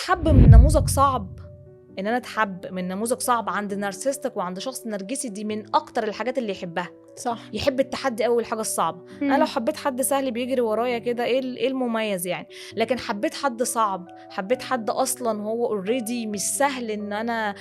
اتحب من نموذج صعب، ان انا اتحب من نموذج صعب عند narcissistic وعند شخص نرجسي، دي من اكتر الحاجات اللي يحبها. يحب التحدي قوي والحاجة الصعبة. انا لو حبيت حد سهل بيجري ورايا كده، ايه المميز يعني؟ لكن حبيت حد صعب، حبيت حد اصلا هو already مش سهل ان انا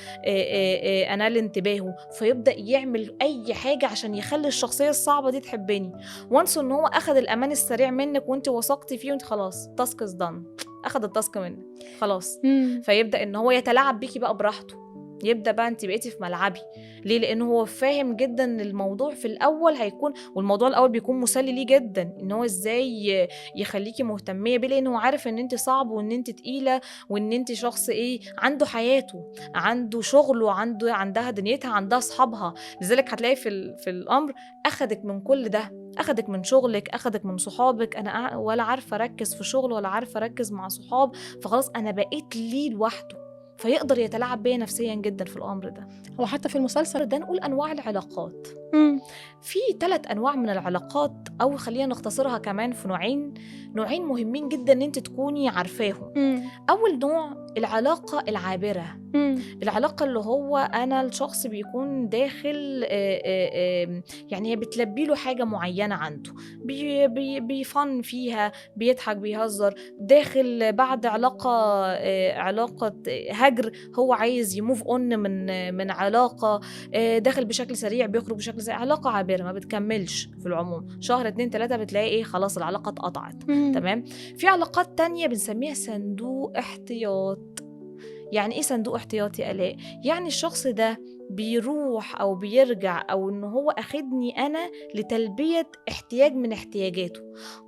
انال انتباهه، فيبدا يعمل اي حاجة عشان يخلي الشخصية الصعبة دي تحبني. once ان هو اخذ الامان السريع منك وانت وثقتي فيه، وانت خلاص task is done، اخذ ال task منك خلاص. فيبدا ان هو يتلاعب بيكي بقى براحته، يبدا بقى انت بقيتي في ملعبي. ليه؟ لانه هو فاهم جدا ان الموضوع في الاول هيكون، والموضوع الاول بيكون مسلي ليه جدا، ان هو ازاي يخليكي مهتميه بيه، لانه هو عارف ان انت صعب وان انت تقيلة وان انت شخص ايه، عنده حياته، عنده شغله، عندها دنيتها، عندها اصحابها. لذلك هتلاقي في الامر اخدك من كل ده، اخدك من شغلك، اخدك من صحابك. انا ولا عارفه اركز في شغل ولا عارفه اركز مع صحاب، فخلاص انا بقيت ليه لوحده، فيقدر يتلاعب بيا نفسيا جدا في الامر ده. هو حتى في المسلسل ده نقول انواع العلاقات. في 3 انواع من العلاقات، او خلينا نختصرها كمان في نوعين، نوعين مهمين جدا ان انت تكوني عارفاهم. اول نوع العلاقة العابره. العلاقة اللي هو انا الشخص بيكون داخل يعني هي بتلبي له حاجة معينة عنده، بي بي بيفن فيها، بيضحك، بيهزر، داخل بعد علاقة هجر، هو عايز ي move on من علاقة، داخل بشكل سريع بيخرج بشكل سريع. علاقة عابرة ما بتكملش في العموم، شهر 2 3 بتلاقي ايه، خلاص العلاقة اتقطعت. تمام. في علاقات تانية بنسميها صندوق احتياط. يعني ايه صندوق احتياطي يا آلاء؟ يعني الشخص ده بيروح او بيرجع، او ان هو اخدني انا لتلبية احتياج من احتياجاته.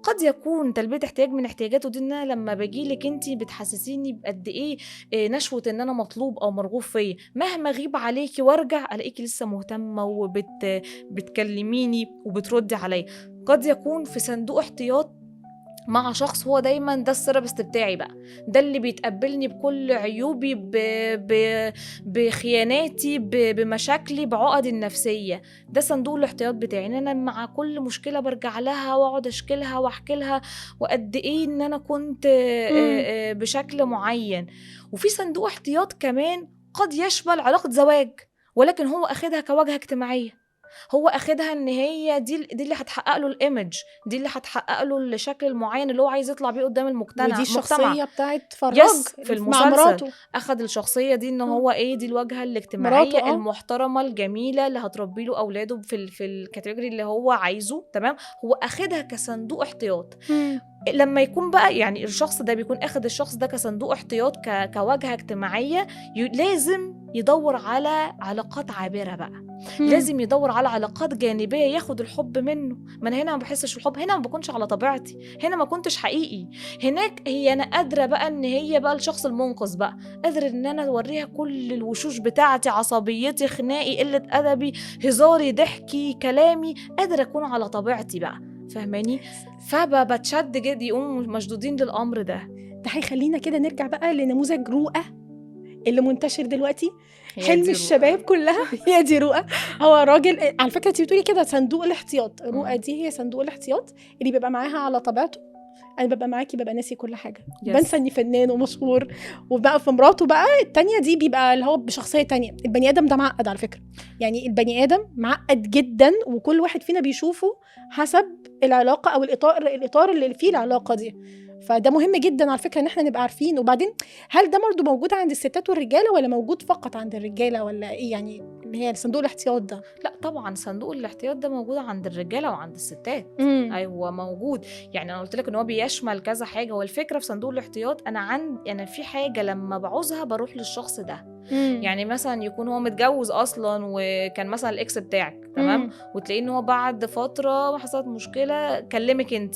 قد يكون تلبية احتياج من احتياجاته دي ان انا لما باجيلك انتي بتحسسيني بقد ايه نشوة ان انا مطلوب او مرغوب فيا، مهما اغيب عليكي وارجع الاقيكي لسه مهتمة وبتكلميني وبتردي عليا. قد يكون في صندوق احتياط مع شخص هو دايما ده ال therapist بتاعي بقى، ده اللي بيتقبلني بكل عيوبي، بخياناتي، بمشاكلي، بعقدي النفسية. ده صندوق الاحتياط بتاعي، ان انا مع كل مشكلة برجع لها واقعد اشكلها واحكي لها وقد ايه ان انا كنت بشكل معين. وفي صندوق احتياط كمان قد يشمل علاقة زواج، ولكن هو اخدها كواجهة اجتماعية، هو اخدها ان هي دي اللي هتحقق له ال image، دي اللي هتحقق له الشكل المعين اللي هو عايز يطلع بيه قدام المجتمع. ودي الشخصية بتاعت فراج في المسلسل، اخد الشخصية دي ان هو ايه، دي الواجهة الاجتماعية المحترمة الجميلة اللي هتربي له اولاده في ال category اللي هو عايزه. تمام. هو اخدها كصندوق احتياط. لما يكون بقى يعني الشخص ده بيكون اخد الشخص ده كصندوق احتياط كواجهه اجتماعية، لازم يدور على علاقات عابرة بقى. لازم يدور على علاقات جانبيه ياخد الحب منه. ما انا هنا ما بحسش الحب، هنا ما بكونش على طبيعتي، هنا ما كنتش حقيقي. هناك هي انا قادرة بقى ان هي بقى الشخص المنقذ بقى، قادرة ان انا اوريها كل الوشوش بتاعتي، عصبيتي، خناقي، قلة ادبي، هزاري، ضحكي، كلامي، قادرة اكون على طبيعتي بقى، فاهماني؟ فبتشد جد، يقوموا مشدودين للامر ده. ده هيخلينا كده نرجع بقى لنموذج رؤى اللي منتشر دلوقتي، حلم الشباب كلها. هي دي رؤى. هو راجل على فكرة انت بتقولي كده صندوق الاحتياط، رؤى دي هي صندوق الاحتياط اللي بيبقى معاها على طبيعته. انا ببقى معاكي ببقى ناسي كل حاجة، بنسى اني فنان ومشهور. وبقى في مراته بقى التانية دي بيبقى اللي هو بشخصية تانية. البني ادم ده معقد على فكرة، يعني البني ادم معقد جدا، وكل واحد فينا بيشوفه حسب العلاقة او الاطار اللي فيه العلاقة دي. فده مهم جدا على فكرة ان احنا نبقى عارفين. وبعدين هل ده برضه موجود عند الستات والرجاله، ولا موجود فقط عند الرجالة، ولا ايه يعني اللي هي صندوق الاحتياط ده؟ لا طبعا صندوق الاحتياط ده موجود عند الرجالة وعند الستات. ايوه موجود. يعني انا قلت لك ان هو بيشمل كذا حاجة. والفكرة في صندوق الاحتياط انا في حاجة لما بعوزها بروح للشخص ده. يعني مثلا يكون هو متجوز اصلا وكان مثلا ال ex بتاعك، تمام، وتلاقيه ان هو بعد فترة حصلت مشكلة كلمك انت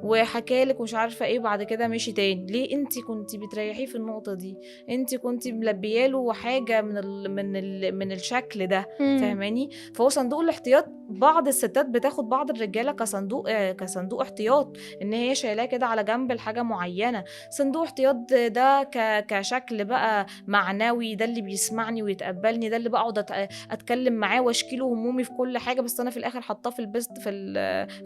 وحكالك ومش عارفه ايه، بعد كده مشي تاني. ليه؟ انت كنت بتريحيه في النقطة دي، انت كنت ملبياله حاجة من الشكل ده، فاهماني؟ فهو صندوق الاحتياط بعض الستات بتاخد بعض الرجالة كصندوق احتياط، ان هي شايلاه كده على جنب لحاجة معينة. صندوق احتياط ده كشكل بقى معنوي، ده اللي بيسمعني ويتقبلني، ده اللي بقعد اتكلم معاه واشكي له همومي في كل حاجة، بس انا في الاخر حطاه في ال best في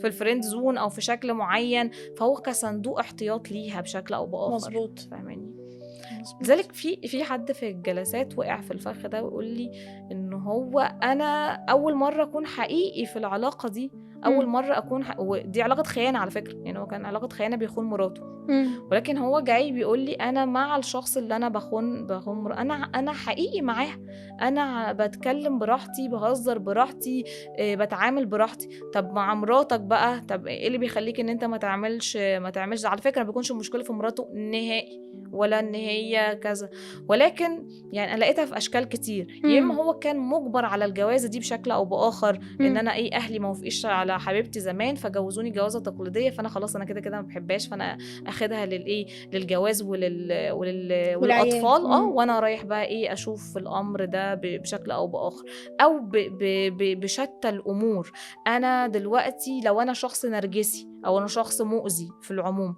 ال friend zone او في شكل معين. فهو كصندوق احتياط ليها بشكل او باخر. مظبوط، فاهماني؟ لذلك في حد في الجلسات وقع في الفخ ده ويقول لي ان هو انا اول مرة اكون حقيقي في العلاقة دي، اول مرة اكون ودي علاقة خيانة على فكرة، يعني هو كان علاقة خيانة بيخون مراته، ولكن هو جاي بيقول لي انا مع الشخص اللي انا بخون انا حقيقي معاه، انا بتكلم براحتي، بهزر براحتي، بتعامل براحتي. طب مع مراتك بقى، طب ايه اللي بيخليك ان انت ما تعملش؟ على فكرة ما بيكونش المشكلة في مراته نهائي ولا ان هي كذا، ولكن يعني انا لقيتها في اشكال كتير. يا اما هو كان مجبر على الجوازه دي بشكل او باخر، ان انا ايه اهلي ما وافقيش على حبيبتي زمان فجوزوني جوازه تقليدية، فانا خلاص انا كده كده ما بحبهاش، فانا اخدها للايه للجواز وللاطفال وانا رايح بقى ايه اشوف الامر ده بشكل او باخر، او بشتى الامور. انا دلوقتي لو انا شخص نرجسي او انا شخص مؤذي في العموم،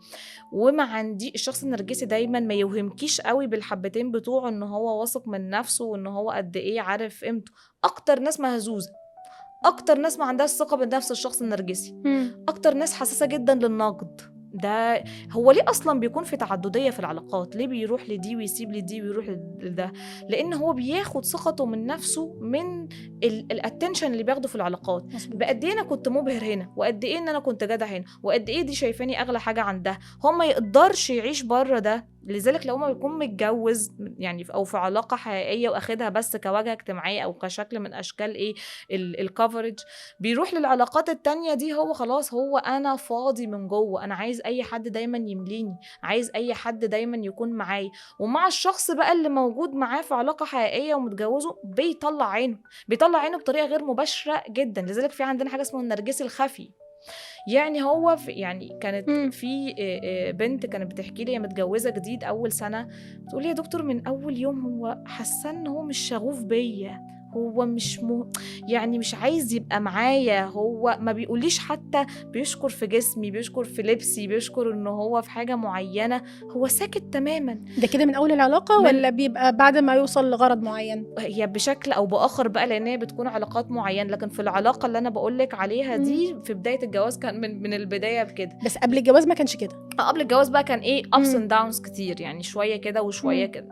وما عندي الشخص النرجسي دايما ما يوهمكيش قوي بالحبتين بتوعه ان هو واثق من نفسه وان هو قد ايه عارف قيمته. اكتر ناس مهزوزة، اكتر ناس ما عندهاش ثقة بنفس الشخص النرجسي، اكتر ناس حساسة جدا للنقد. ده هو ليه اصلا بيكون في تعددية في العلاقات؟ ليه بيروح لدي ويسيب لدي ويروح لده؟ لان هو بياخد ثقته من نفسه من ال attention اللي بياخده في العلاقات. بقد ايه انا كنت مبهر هنا، وقد ايه ان انا كنت جدع هنا، وقد ايه دي شايفاني اغلى حاجة عندها. هو ما يقدرش يعيش بره ده. لذلك لو ما بيكون متجوز يعني او في علاقة حقيقية واخدها بس كواجهه اجتماعية او كشكل من اشكال ايه ال coverage، بيروح للعلاقات التانية دي. هو خلاص، هو انا فاضي من جوه، انا عايز اي حد دايما يمليني، عايز اي حد دايما يكون معايا. ومع الشخص بقى اللي موجود معاه في علاقة حقيقية ومتجوزه بيطلع عينه، بيطلع عينه بطريقة غير مباشرة جدا. لذلك في عندنا حاجة اسمها النرجسي الخفي. يعني هو في يعني كانت في بنت كانت بتحكي لي هي متجوزة جديد اول سنة، بتقول لي يا دكتور من اول يوم هو حاسه ان هو مش شغوف بيا، هو مش يعني مش عايز يبقى معايا، هو ما بيقوليش حتى بيشكر في جسمي، بيشكر في لبسي، بيشكر ان هو في حاجة معينة، هو ساكت تماما. ده كده من اول العلاقة ولا بيبقى بعد ما يوصل لغرض معين؟ هي بشكل او باخر بقى، لان هي بتكون علاقات معينة. لكن في العلاقة اللي انا بقولك عليها دي في بداية الجواز كان من البداية بكده. بس قبل الجواز ما كانش كده. قبل الجواز بقى كان ايه ups and downs كتير، يعني شوية كده وشوية كده.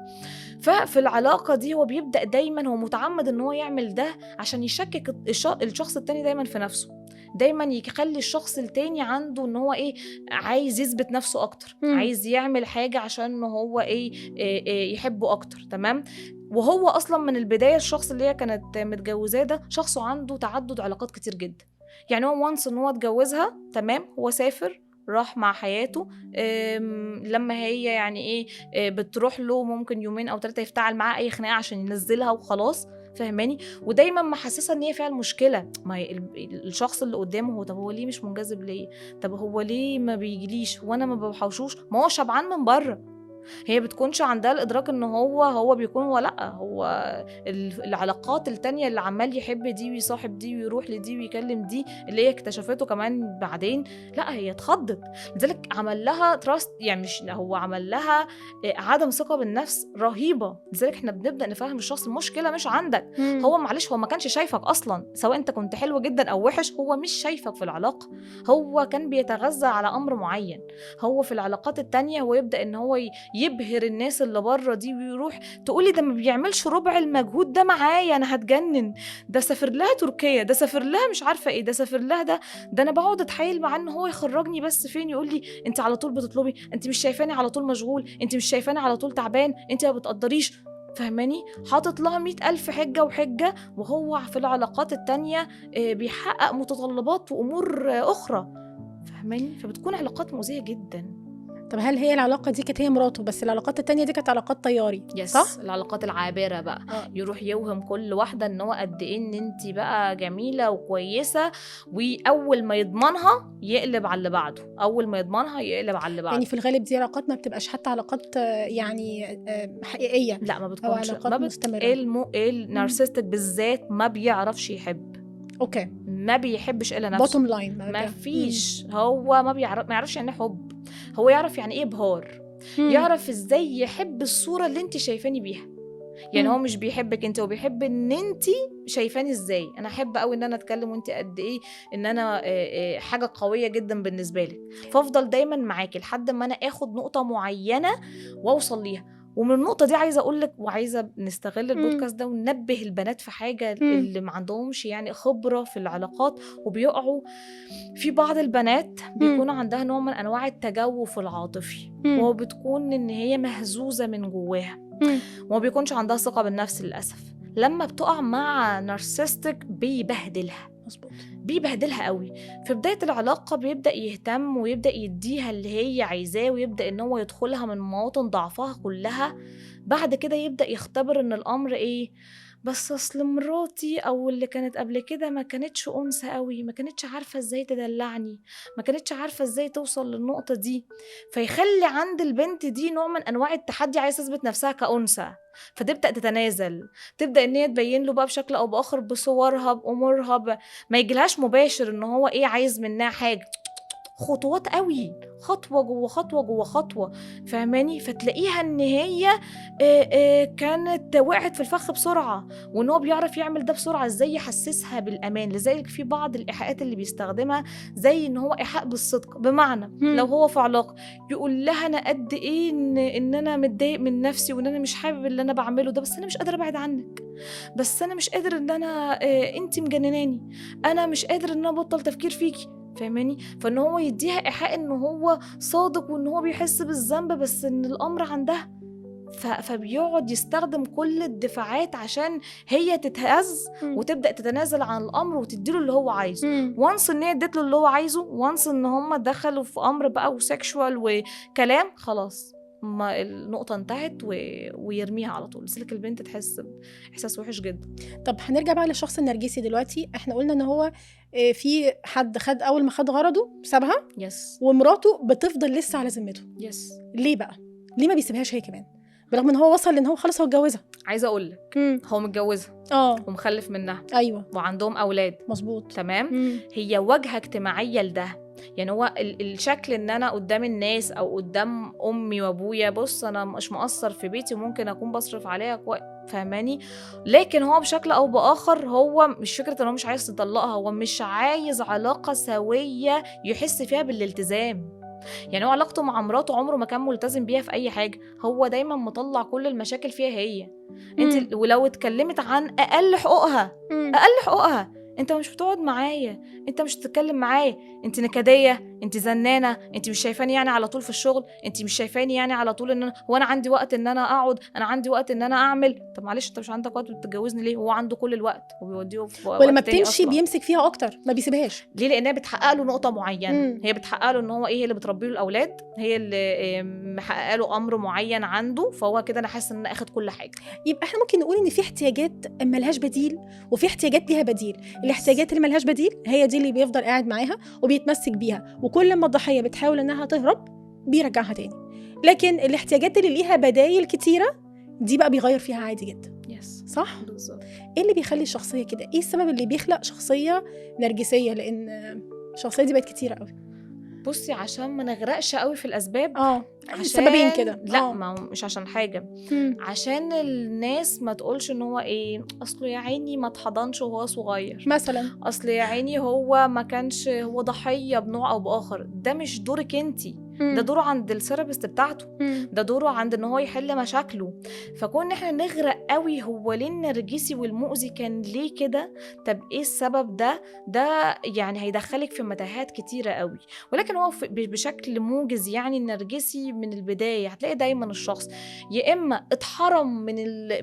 ففي العلاقة دي هو بيبدأ دايما، هو متعمد ان هو يعمل ده عشان يشكك الشخص التاني دايما في نفسه، دايما يخلي الشخص التاني عنده ان هو ايه عايز يثبت نفسه اكتر، عايز يعمل حاجة عشان ان هو ايه, إيه يحبه اكتر. تمام. وهو اصلا من البداية الشخص اللي هي كانت متجوزاه ده شخص عنده تعدد علاقات كتير جدا. يعني هو وانس ان هو اتجوزها، تمام، هو سافر راح مع حياته، لما هي يعني ايه بتروح له ممكن يومين او 3 يفتعل معاه اي خناقه عشان ينزلها وخلاص، فهماني؟ ودايما محسسه ان هي فيها المشكلة. ما هي الشخص اللي قدامه هو طب هو ليه مش منجذب ليه؟ طب هو ليه ما بيجيليش وانا ما بحوشوش؟ ما هو شبعان من بره. هي بتكونش عندها الادراك ان هو بيكون هو لا، هو العلاقات التانية اللي عمال يحب دي ويصاحب دي ويروح لدي ويكلم دي اللي هي اكتشفته كمان بعدين، لا هي اتخضت. لذلك عمل لها trust، يعني مش هو عمل لها عدم ثقة بالنفس رهيبة. لذلك احنا بنبدأ نفهم الشخص المشكلة مش عندك. هو معلش هو ما كانش شايفك اصلا، سواء انت كنت حلو جدا او وحش، هو مش شايفك في العلاقة. هو كان بيتغذى على امر معين. هو في العلاقات التانية هو يبدأ ان هو يبهر الناس اللي بره دي ويروح تقولي ده ما بيعملش ربع المجهود ده معايا، انا هتجنن، ده سافر لها تركيا، ده سافر لها مش عارفه ايه، ده سافر لها ده انا بقعد اتحايل معاه ان هو يخرجني بس فين، يقول لي انت على طول بتطلبي، انت مش شايفاني على طول مشغول، انت مش شايفاني على طول تعبان، انت ما بتقدريش، فهماني؟ حاطط لها 100,000 حجه وحجه، وهو في العلاقات التانية بيحقق متطلبات وامور اخرى، فهماني؟ فبتكون علاقات مؤذية جدا. طب هل هي العلاقة دي كانت هي مراته بس، العلاقات التانية دي كانت علاقات طياري؟ صح؟ العلاقات العابرة بقى. يروح يوهم كل واحدة ان هو قد ايه ان انت بقى جميلة وكويسة، واول ما يضمنها يقلب على اللي بعده، اول ما يضمنها يقلب على اللي بعده. يعني في الغالب دي علاقات ما بتبقاش حتى علاقات يعني حقيقية. لا ما بتكونش، علاقات مستمرة. ال narcissistic بالذات ما بيعرفش يحب. okay. ما بيحبش الا نفسه. bottom line ما فيش، هو ما يعرفش يعني حب، هو يعرف يعني ايه ابهار، يعرف ازاي يحب الصورة اللي انت شايفاني بيها. يعني هو مش بيحبك انت، هو بيحب ان انت شايفاني ازاي. انا احب قوي ان انا اتكلم وانت قد ايه ان انا حاجة قوية جدا بالنسبة لك، فافضل دايما معاكي لحد ما انا اخد نقطة معينة واوصل ليها. ومن النقطة دي عايزه اقول لك، وعايزه نستغل البودكاست ده وننبه البنات في حاجة اللي ما عندهمش يعني خبره في العلاقات وبيقعوا في. بعض البنات بيكون عندها نوع من انواع التجوف العاطفي، وبتكون ان هي مهزوزة من جواها وما بيكونش عندها ثقة بالنفس للاسف. لما بتقع مع narcissistic بيبهدلها. مظبوط، بيبهدلها قوي. في بداية العلاقة بيبدأ يهتم ويبدأ يديها اللي هي عايزاه، ويبدأ ان هو يدخلها من مواطن ضعفها كلها. بعد كده يبدأ يختبر ان الأمر ايه، بس اصل مراتي او اللي كانت قبل كده ما كانتش أنثى قوي، ما كانتش عارفة ازاي تدلعني، ما كانتش عارفة ازاي توصل للنقطة دي. فيخلي عند البنت دي نوع من انواع التحدي، عايز تثبت نفسها كأنثى، فتبدأ تتنازل، تبدأ ان هي تبين له بقى بشكل او باخر بصورها بامورها، ما يجيلهاش مباشر ان هو ايه عايز منها حاجة، خطوات قوي، خطوة جوه خطوة جوه خطوة، فاهماني؟ فتلاقيها ان هي كانت وقعت في الفخ بسرعة، وان هو بيعرف يعمل ده بسرعة، ازاي يحسسها بالامان. لذلك في بعض الايحاءات اللي بيستخدمها زي ان هو ايحاء بالصدق، بمعنى لو هو في علاقة يقول لها انا قد ايه ان انا متضايق من نفسي، وان انا مش حابب اللي انا بعمله ده، بس انا مش قادرة ابعد عنك، بس انا مش قادر ان انا انت مجنناني، انا مش قادر ان انا ابطل تفكير فيكي، فاهماني؟ فان هو يديها ايحاء ان هو صادق وان هو بيحس بالذنب، بس ان الامر عندها. فبيقعد يستخدم كل الدفاعات عشان هي تتهز وتبدا تتنازل عن الامر وتديله اللي هو عايزه. once ان هي اديت له اللي هو عايزه، once ان هم دخلوا في امر بقى و sexual وكلام، خلاص ما النقطة انتهت ويرميها على طول. لذلك البنت تحس بإحساس وحش جدا. طب هنرجع بقى للشخص النرجسي دلوقتي. احنا قلنا ان هو في حد خد اول ما خد غرضه سابها، yes، ومراته بتفضل لسه على ذمته. yes. ليه بقى؟ ليه ما بيسيبهاش هي كمان؟ برغم ان هو وصل لان هو خلاص هو اتجوزها. عايزة اقول لك هو متجوزها ومخلف منها، ايوه، وعندهم اولاد. مظبوط، تمام. هي واجهة اجتماعية لده، يعني هو الشكل ان انا قدام الناس او قدام امي وابويا، بص انا مش مقصر في بيتي وممكن اكون بصرف عليها كويس، فاهماني؟ لكن هو بشكل او باخر هو مش فكرة ان هو مش عايز يطلقها، هو مش عايز علاقة سويه يحس فيها بالالتزام. يعني هو علاقته مع مراته عمره ما كان ملتزم بيها في اي حاجة، هو دايما مطلع كل المشاكل فيها هي. انت ولو اتكلمت عن اقل حقوقها، اقل حقوقها، انت مش بتقعد معايا، انت مش بتتكلم معايا، انت نكديه، انت زنانه، انت مش شايفاني يعني على طول في الشغل، انت مش شايفاني يعني على طول ان انا هو انا عندي وقت ان انا اقعد، انا عندي وقت ان انا اعمل. طب معلش انت مش عندك وقت، بتتجوزني ليه؟ هو عنده كل الوقت وبيوديه في وقت. ولما بتمشي بيمسك فيها اكتر، ما بيسيبهاش. ليه؟ لانها بتحقق له نقطة معينة. هي بتحقق له ان هو ايه، هي اللي بتربي له الاولاد، هي اللي محققة له امر معين عنده، فهو كده انا حاسه ان انا اخد كل حاجة. يبقى احنا ممكن نقول ان في احتياجات ملهاش بديل وفي احتياجات ليها بديل. الاحتياجات اللي ملهاش بديل هي دي اللي بيفضل قاعد معاها وبيتمسك بيها، وكل ما الضحية بتحاول انها تهرب بيرجعها تاني. لكن الاحتياجات اللي ليها بدايل كتيرة دي بقى بيغير فيها عادي جدا. yes، صح؟ بالظبط. ايه اللي بيخلي الشخصية كده؟ ايه السبب اللي بيخلق شخصية نرجسية؟ لان الشخصية دي بقت كتيرة قوي. بصي، عشان ما نغرقش قوي في الاسباب، سببين كده. لا، ما مش عشان حاجة، عشان الناس ما تقولش ان هو ايه، اصله يا عيني ما اتحضنش وهو صغير مثلا، اصل يا عيني هو ما كانش، هو ضحية بنوع او باخر. ده مش دورك انتي، ده دوره عند ال therapist بتاعته، ده دوره عند ان هو يحل مشاكله. فكون احنا نغرق قوي هو ليه النرجسي والمؤذي كان ليه كده، طب ايه السبب ده، ده يعني هيدخلك في متاهات كتيرة قوي. ولكن هو بشكل موجز يعني النرجسي من البداية هتلاقي دايما الشخص يا اما اتحرم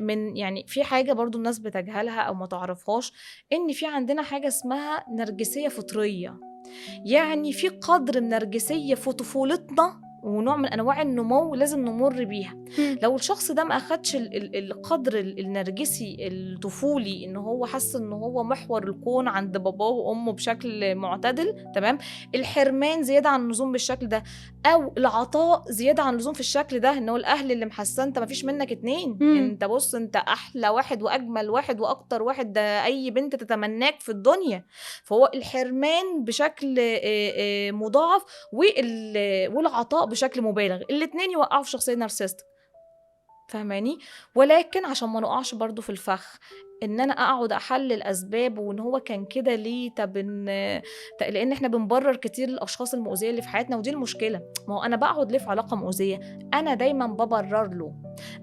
من يعني في حاجة برضو الناس بتجهلها او ما تعرفهاش، ان في عندنا حاجة اسمها نرجسية فطرية. يعني في قدر من نرجسية في طفولتنا ونوع من أنواع النمو لازم نمر بيها. لو الشخص ده ما أخدش القدر النرجسي الطفولي، إن هو حس إن هو محور الكون عند باباه وأمه بشكل معتدل، تمام، الحرمان زيادة عن اللزوم بالشكل ده، أو العطاء زيادة عن اللزوم في الشكل ده، إن هو الأهل اللي محسن أنت ما فيش منك اتنين، أنت بص أنت أحلى واحد وأجمل واحد وأكتر واحد، ده أي بنت تتمناك في الدنيا. فهو الحرمان بشكل مضاعف والعطاء بشكل مبالغ، الاتنين يوقعوا في شخصية narcissistic، فاهماني؟ ولكن عشان ما نقعش برضو في الفخ، ان انا اقعد احلل اسباب وان هو كان كده ليه. طب ان لان احنا بنبرر كتير للاشخاص المؤذية اللي في حياتنا، ودي المشكلة. ما هو انا بقعد ليه في علاقة مؤذية؟ انا دايما ببرر له،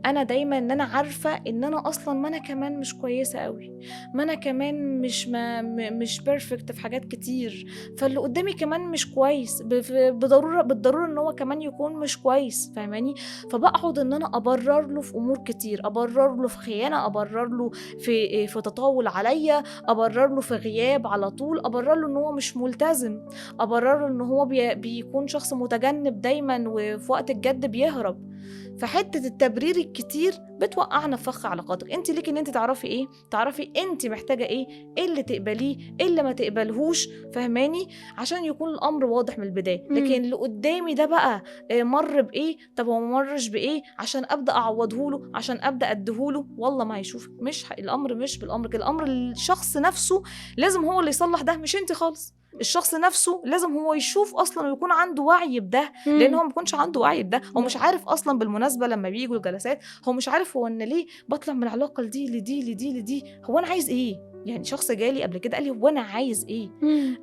انا دايما ان انا عارفه ان انا اصلا ما انا كمان مش كويسة قوي، ما انا كمان مش ما مش perfect في حاجات كتير، فاللي قدامي كمان مش كويس بالضرورة ان هو كمان يكون مش كويس، فاهماني؟ فبقعد ان انا ابرر له في امور كتير، ابرر له في خيانة، ابرر له في تطاول عليا، ابرر له في غياب على طول، ابرر له ان هو مش ملتزم، ابرر له ان هو بيكون شخص متجنب دايما وفي وقت الجد بيهرب. فحته التبرير الكتير بتوقعنا في فخ علاقاتك. انت ليك ان انت تعرفي ايه، تعرفي انت محتاجه ايه، ايه اللي تقبليه، ايه اللي ما تقبلهوش، فهماني؟ عشان يكون الامر واضح من البداية. لكن اللي قدامي ده بقى مر بايه، طب هو ما مرش بايه، عشان ابدا اعوضه له، عشان ابدا اديهوله، والله ما هيشوف. مش الامر مش بالامر كده، الامر الشخص نفسه لازم هو اللي يصلح ده، مش انت خالص. الشخص نفسه لازم هو يشوف اصلا ويكون عنده وعي بده، لان هو ما بيكونش عنده وعي بده، هو مش عارف اصلا. بالمناسبة لما بييجوا الجلسات هو مش عارف هو ان ليه بطلع من العلاقة لدي لدي لدي لدي، هو انا عايز ايه؟ يعني شخص جالي قبل كده قال لي هو انا عايز ايه؟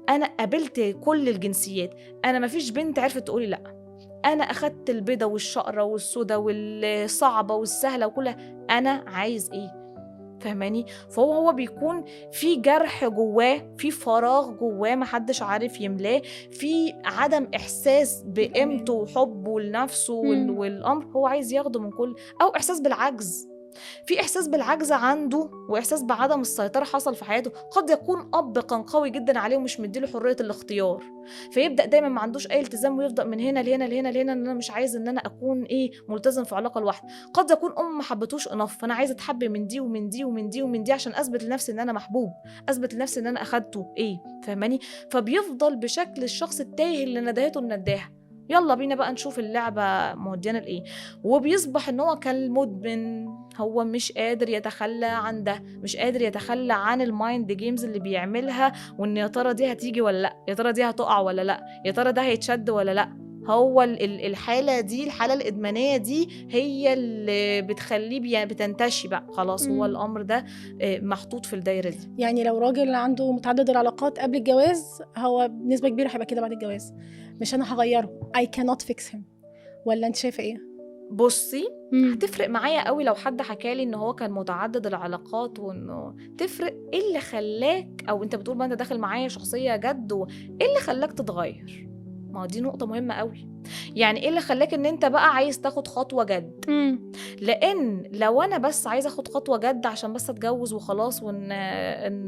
انا قابلت كل الجنسيات، انا ما فيش بنت عرفت تقولي لا، انا اخدت البيضة والشقره والسودة والصعبه والسهله وكلها، انا عايز ايه؟ فهماني؟ فهو بيكون في جرح جواه، في فراغ جواه محدش عارف يملاه، في عدم احساس بقيمته وحبه لنفسه والامر هو عايز ياخده من كل، او احساس بالعجز، في احساس بالعجز عنده واحساس بعدم السيطرة حصل في حياته. قد يكون اب كان قوي جدا عليه ومش مديله حرية الاختيار، فيبدا دايما ما عندوش اي التزام ويفضل من هنا لهنا لهنا لهنا، ان انا مش عايز ان انا اكون ايه ملتزم في علاقة لوحدي. قد يكون ام ما حبتوش enough، فانا عايزه اتحب من دي ومن دي ومن دي ومن دي عشان اثبت لنفسي ان انا محبوب، اثبت لنفسي ان انا اخدته ايه، فاهماني؟ فبيفضل بشكل الشخص التايه اللي ندهته النداهه، يلا بينا بقى نشوف اللعبة موديانا لإيه. وبيصبح إن هو كالمدمن، هو مش قادر يتخلى عن ده، مش قادر يتخلى عن ال mind games اللي بيعملها، وإن يا ترى دي هتيجي ولا لأ، يا ترى دي هتقع ولا لأ، يا ترى ده هيتشد ولا لأ. هو الحالة دي، الحالة الإدمانية دي هي اللي بتخليه بتنتشي بقى خلاص. هو الأمر ده محطوط في الدايرة دي. يعني لو راجل عنده متعدد العلاقات قبل الجواز، هو بنسبة كبيرة هيبقى كده بعد الجواز. مش أنا هغيره، I cannot fix him. ولا أنت شايفة إيه؟ بصي، هتفرق معايا قوي لو حد حكالي إن هو كان متعدد العلاقات، وإنه تفرق إيه اللي خلاك، أو أنت بتقول ما أنت داخل معايا شخصية جد، إيه اللي خلاك تتغير؟ ما دي نقطة مهمة قوي. يعني ايه اللي خلاك ان انت بقى عايز تاخد خطوة جد؟ لان لو انا بس عايزة اخد خطوة جد عشان بس اتجوز وخلاص، وان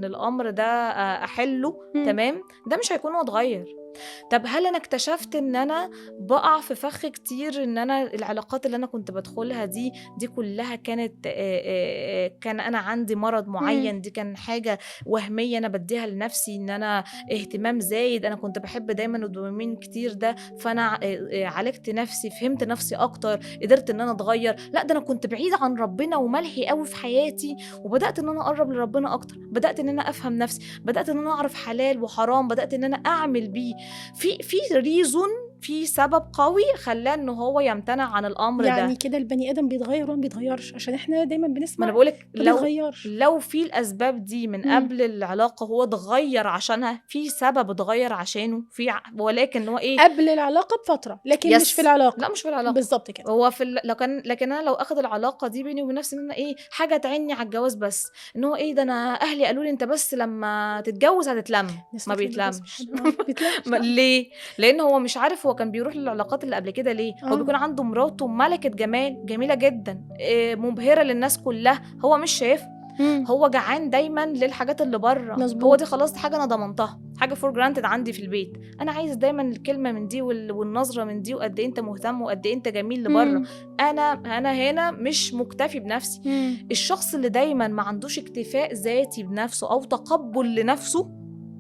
الامر ده احله، تمام، ده مش هيكون هو اتغير. طب هل انا اكتشفت ان انا بقع في فخ كتير، ان انا العلاقات اللي انا كنت بدخلها دي كلها كانت كان انا عندي مرض معين، دي كان حاجة وهمية انا بديها لنفسي، ان انا اهتمام زايد، انا كنت بحب دايما الدوبامين كتير ده، فانا عالجت نفسي، فهمت نفسي اكتر، قدرت ان انا اتغير. لا ده انا كنت بعيد عن ربنا وملهي قوي في حياتي، وبدأت ان انا اقرب لربنا اكتر، بدأت ان انا افهم نفسي، بدأت ان انا اعرف حلال وحرام، بدأت ان انا اعمل بيه. في reason، في سبب قوي خلاه ان هو يمتنع عن الامر. يعني ده كده البني ادم بيتغير وما بيتغيرش، عشان احنا دايما بنسمع. ما انا بقولك لو في الاسباب دي من قبل العلاقة هو اتغير عشانها، في سبب اتغير عشانه، في ولكن هو ايه قبل العلاقة بفترة، لكن مش في العلاقة. لا مش في العلاقة بالظبط كده. هو في لكن انا لو اخد العلاقة دي بيني وبين نفسي ان انا ايه حاجة تعني على الجواز بس، ان هو ايه ده انا اهلي قالوا لي انت بس لما تتجوز هتتلم، ما بيتلمش. ليه؟ لان هو مش عارف هو كان بيروح للعلاقات اللي قبل كده ليه. هو بيكون عنده مراته ملكة جمال، جميلة جدا، مبهرة للناس كلها، هو مش شايف. هو جعان دايما للحاجات اللي بره. هو دي خلاص حاجة انا ضمنتها، حاجة for granted عندي في البيت، انا عايز دايما الكلمة من دي والنظرة من دي، وقد ايه انت مهتم وقد ايه انت جميل لبره. انا هنا مش مكتفي بنفسي. الشخص اللي دايما ما عندوش اكتفاء ذاتي بنفسه او تقبل لنفسه،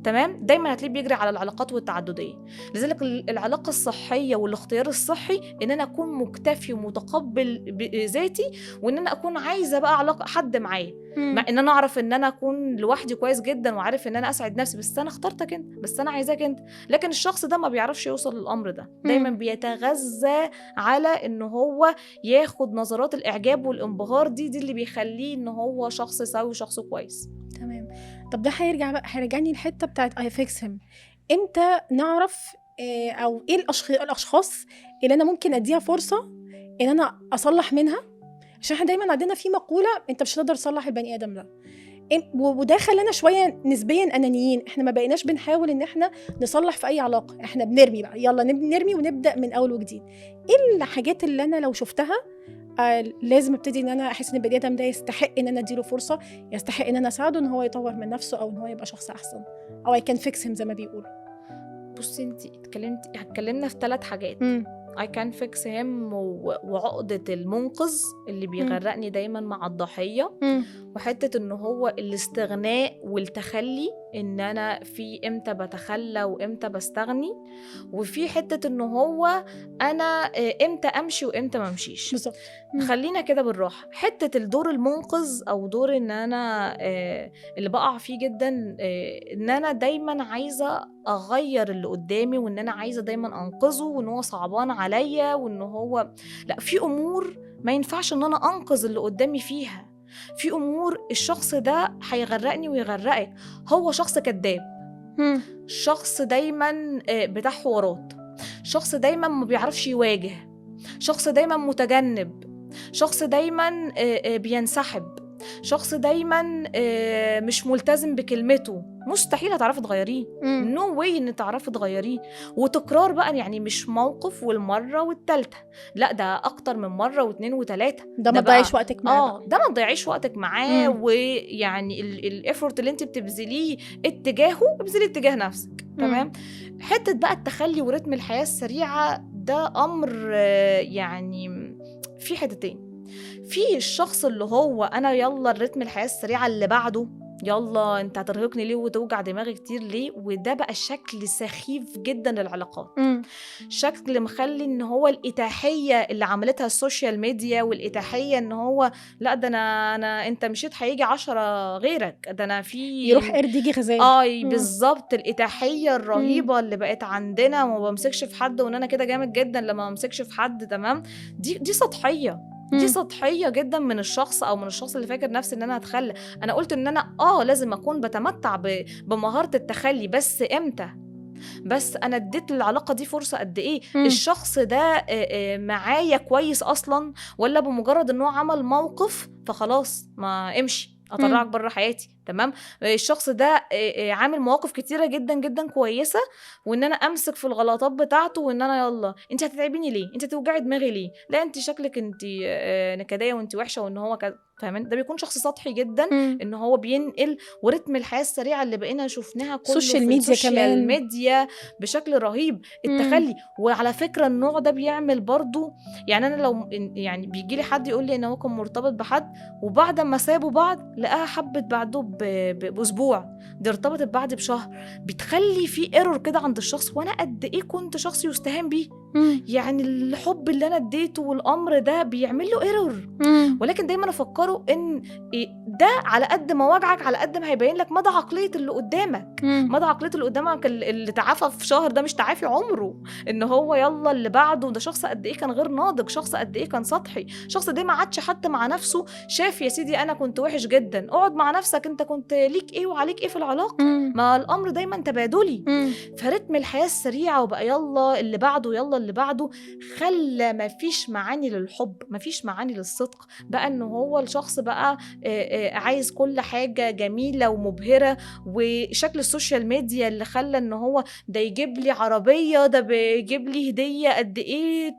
تمام، دايما هتلاقيه بيجري على العلاقات والتعدديه. لذلك العلاقة الصحية والاختيار الصحي ان انا اكون مكتفي ومتقبل بذاتي، وان انا اكون عايزه بقى علاقة حد معايا، مع ان انا اعرف ان انا اكون لوحدي كويس جدا وعارف ان انا اسعد نفسي، بس انا اخترتك انت، بس انا عايزاك انت. لكن الشخص ده ما بيعرفش يوصل للامر ده، دايما بيتغذى على ان هو ياخد نظرات الاعجاب والانبهار، دي اللي بيخليه ان هو شخص سوي وشخص كويس. تمام. طب ده هيرجع بقى، هيرجعني الحتة بتاعت I fix him. امتى نعرف او ايه الاشخاص اللي انا ممكن اديها فرصة ان انا اصلح منها؟ عشان احنا دايما عندنا في مقولة انت مش هتقدر تصلح البني ادم ده، وده خلانا شوية نسبيا انانيين. احنا ما بقيناش بنحاول ان احنا نصلح في اي علاقة، احنا بنرمي بقى، يلا نرمي ونبدا من اول وجديد. ايه الحاجات اللي انا لو شفتها لازم ابتدي ان انا احس ان البني ادم ده يستحق ان انا اديله فرصة، يستحق ان انا اساعده ان هو يطور من نفسه او ان هو يبقى شخص احسن، او I can fix him زي ما بيقولوا؟ بصي انت اتكلمنا في 3 حاجات. I can fix him وعقدة المنقذ اللي بيغرقني دايما مع الضحية، وحتة ان هو الاستغناء والتخلي، ان انا في امتى بتخلى وامتى بستغني، وفي حتة ان هو انا امتى امشي وامتى ما امشيش. بالظبط. خلينا كده بالراحة. حتة الدور المنقذ او دور ان انا اللي بقع فيه جدا، ان انا دايما عايزة اغير اللي قدامي، وان انا عايزة دايما انقذه، وان هو صعبان عليا، وان هو لا، في امور ما ينفعش ان انا انقذ اللي قدامي فيها. في امور الشخص ده هيغرقني ويغرقك. هو شخص كذاب، شخص دايما بتاع حوارات، شخص دايما ما بيعرفش يواجه، شخص دايما متجنب، شخص دايما بينسحب، شخص دايما مش ملتزم بكلمته. مستحيل هتعرفي تغيريه، no way ان تعرفي تغيريه. وتكرار بقى، يعني مش موقف والمرة والثالثة، لا ده اكتر من مرة واثنين وثلاثة. ده ما تضيعيش وقتك معاه. ده ما تضيعيش وقتك معاه. ويعني ال effort اللي انت بتبذليه اتجاهه ابذليه اتجاه نفسك. تمام. حتة بقى التخلي ورتم الحياة السريعة ده امر يعني في حتتين. في الشخص اللي هو انا يلا الرتم الحياة السريعة اللي بعده، يلا انت هترهقني ليه وتوجع دماغي كتير ليه، وده بقى شكل سخيف جدا للعلاقات. شكل مخلي ان هو الاتاحيه اللي عملتها ال social media، والاتاحيه ان هو لا ده انا انت مشيت هيجي 10 غيرك، ده انا في يروح قرد يجي غزال. بالظبط. الاتاحيه الرهيبة اللي بقت عندنا، وما بمسكش في حد، وان انا كده جامد جدا لما بمسكش في حد. تمام. دي سطحية، دي سطحية جدا من الشخص، او من الشخص اللي فاكر نفسي ان انا هتخلى. انا قلت ان انا لازم اكون بتمتع بمهارة التخلي، بس امتى؟ بس انا اديت للعلاقة دي فرصة قد ايه؟ الشخص ده معايا كويس اصلا، ولا بمجرد ان هو عمل موقف فخلاص ما امشي اطلعك بره حياتي؟ تمام. الشخص ده عامل مواقف كتيرة جدا جدا كويسة، وان انا امسك في الغلطات بتاعته، وان انا يلا انت هتتعبيني ليه، انت هتوجعي دماغي ليه، لا انت شكلك انت نكديه وانت وحشة، وان هو كذا. فاهمين؟ ده بيكون شخص سطحي جدا، ان هو بينقل ورتم الحياة السريعة اللي بقينا شفناها كله في ال social media، كمان ميديا بشكل رهيب. التخلي. وعلى فكرة النوع ده بيعمل برضو، يعني انا لو يعني بيجي لي حد يقول لي ان هو كان مرتبط بحد، وبعد ما سابوا بعض لقاها حبت بعده باسبوع، دي ارتبطت بعد بشهر، بتخلي في error كده عند الشخص. وانا قد ايه كنت شخص يستهان بيه، يعني الحب اللي انا اديته والامر ده بيعمل له error. ولكن دايما افكره ان ده على قد ما وجعك على قد ما هيبين لك مدى عقلية اللي قدامك. مدى عقلية اللي قدامك اللي تعافى في شهر ده مش تعافي عمره، ان هو يلا اللي بعده. ده شخص قد ايه كان غير ناضج، شخص قد ايه كان سطحي، شخص ده ما عادش حتى مع نفسه شاف يا سيدي انا كنت وحش جدا. اقعد مع نفسك، انت كنت ليك ايه وعليك ايه في العلاقة؟ ما الامر دايما تبادلي. فرتم الحياة السريعة وبقى يلا اللي بعده يلا اللي بعده، خلى ما فيش معاني للحب، ما فيش معاني للصدق. بقى ان هو الشخص بقى عايز كل حاجة جميلة ومبهرة، وشكل ال social media اللي خلى ان هو ده يجيب لي عربية، ده بيجيب لي هدية قد ايه،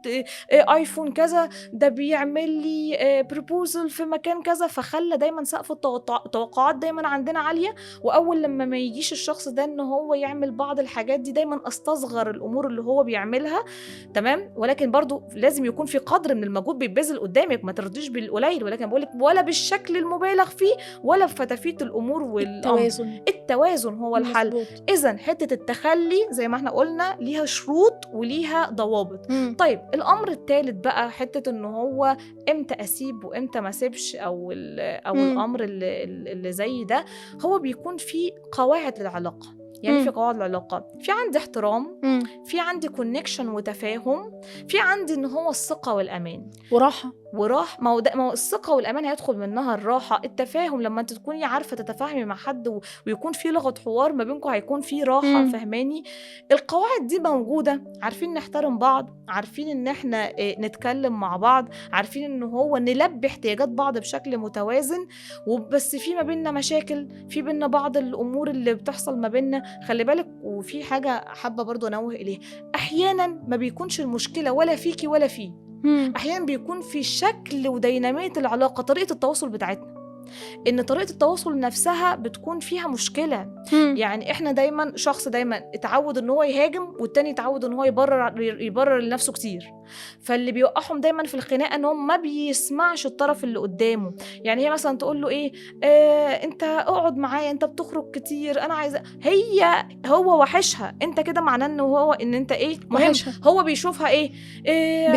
ايفون كذا، ده بيعمل لي proposal في مكان كذا. فخلى دايما سقف التوقعات دايما عندنا عالية، واول لما ما يجيش الشخص ده ان هو يعمل بعض الحاجات دي دايما استصغر الامور اللي هو بيعملها. تمام، ولكن برضو لازم يكون في قدر من المجهود بيتبذل قدامك، ما ترضيش بالقليل، ولكن بقول لك ولا بالشكل المبالغ فيه ولا بفتافيت الامور والامر. التوازن هو الحل. اذا حتة التخلي زي ما احنا قلنا ليها شروط وليها ضوابط. طيب الامر الثالث بقى حتة ان هو امتى اسيب وامتى ما اسيبش، او الامر اللي زي ده، هو بيكون في قواعد للعلاقة. يعني في قواعد العلاقة، في عندي احترام، في عندي connection وتفاهم، في عندي ان هو الثقة والامان وراحة. ما هو الثقة والامان هيدخل منها الراحة، التفاهم لما انت تكوني عارفه تتفاهمي مع حد ويكون في لغة حوار ما بينكم هيكون في راحة. فهماني؟ القواعد دي موجودة، عارفين نحترم بعض، عارفين ان احنا نتكلم مع بعض، عارفين ان هو نلبي احتياجات بعض بشكل متوازن، وبس في ما بيننا مشاكل، في بيننا بعض الامور اللي بتحصل ما بيننا، خلي بالك. وفي حاجة حابة برضو انوه اليها، احيانا ما بيكونش المشكلة ولا فيكي ولا فيه، احيانا بيكون في شكل وديناميه العلاقة، طريقه التواصل بتاعتنا، ان طريقه التواصل نفسها بتكون فيها مشكلة. يعني احنا دايما شخص دايما اتعود ان هو يهاجم، والتاني اتعود ان هو يبرر لنفسه كتير، فاللي بيوقعهم دايما في الخناقة ان هو ما بيسمعش الطرف اللي قدامه. يعني هي مثلا تقول له ايه، انت اقعد معايا، انت بتخرج كتير، انا عايزه، هي هو وحشها، انت كده معناه ان هو ان انت ايه مهم، هو بيشوفها ايه،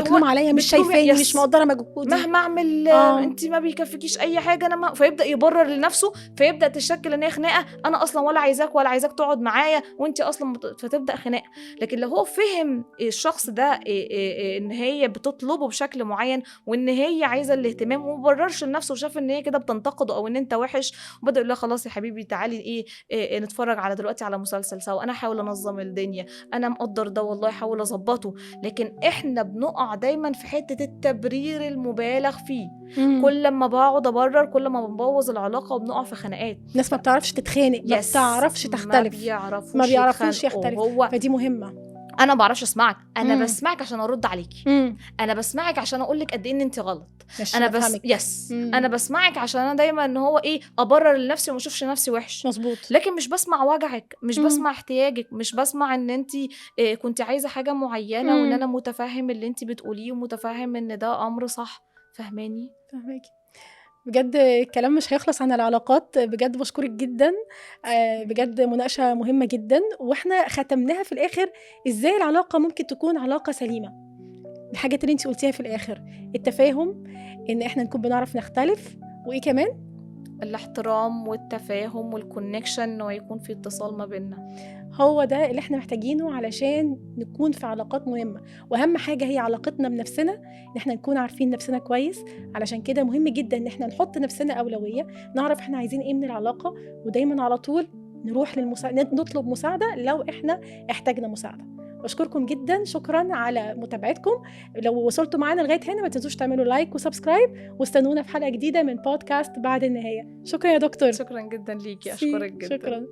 بتلوم عليا، مش شايفاني، مش مقدره مجهودي، مهما اعمل انت ما بيكفيكيش اي حاجة، انا ما، فيبدا يبرر لنفسه، فيبدا تشكل ان هي خناقه، انا اصلا ولا عايزاك ولا عايزاك تقعد معايا وانت اصلا فتبدا خناقه. لكن لو هو فهم الشخص ده ان هي بتطلبه بشكل معين، وان هي عايزه الاهتمام، وما بررش لنفسه وشاف ان هي كده بتنتقده او ان انت وحش، وبدا يقول لها خلاص يا حبيبي تعالي ايه نتفرج على دلوقتي على مسلسل سوا، انا احاول انظم الدنيا، انا مقدر ده والله، احاول اظبطه. لكن احنا بنقع دايما في حتة التبرير المبالغ فيه. كل ما بقعد ابرر كل ما بنبوظ العلاقة وبنقع في خناقات. الناس ما بتعرفش تتخانق، ما بتعرفش تختلف، ما بيعرفوش يختلفوا، فدي مهمة. انا ما بعرفش اسمعك، انا بسمعك عشان ارد عليكي، انا بسمعك عشان اقول لك قد ايه ان انت غلط، انا بس انا بسمعك عشان انا دايما ان هو ايه ابرر لنفسي وما اشوفش نفسي وحش. مظبوط. لكن مش بسمع وجعك، مش بسمع احتياجك، مش بسمع ان انت إيه كنت عايزه حاجة معينة، وان انا متفهم اللي انت بتقوليه ومتفهم ان ده امر صح. فهماني؟ فهماكي. بجد الكلام مش هيخلص عن العلاقات، بجد بشكرك جدا، بجد مناقشة مهمة جدا، واحنا ختمناها في الآخر ازاي العلاقة ممكن تكون علاقة سليمة. الحاجات اللي انت قلتيها في الآخر، التفاهم، ان احنا نكون بنعرف نختلف، وايه كمان؟ الاحترام والتفاهم وال connection، انه يكون في اتصال ما بيننا. هو ده اللي احنا محتاجينه علشان نكون في علاقات مهمة. واهم حاجة هي علاقتنا بنفسنا، ان احنا نكون عارفين نفسنا كويس. علشان كده مهم جدا ان احنا نحط نفسنا أولوية، نعرف احنا عايزين ايه من العلاقة، ودايما على طول نروح نطلب مساعدة لو احنا احتاجنا مساعدة. بشكركم جدا، شكرا على متابعتكم. لو وصلتوا معانا لغاية هنا ما تنسوش تعملوا like و subscribe، واستنونا في حلقة جديدة من بودكاست بعد النهاية. شكرا يا دكتور. شكرا جدا ليكي، اشكرك جدا. شكرا.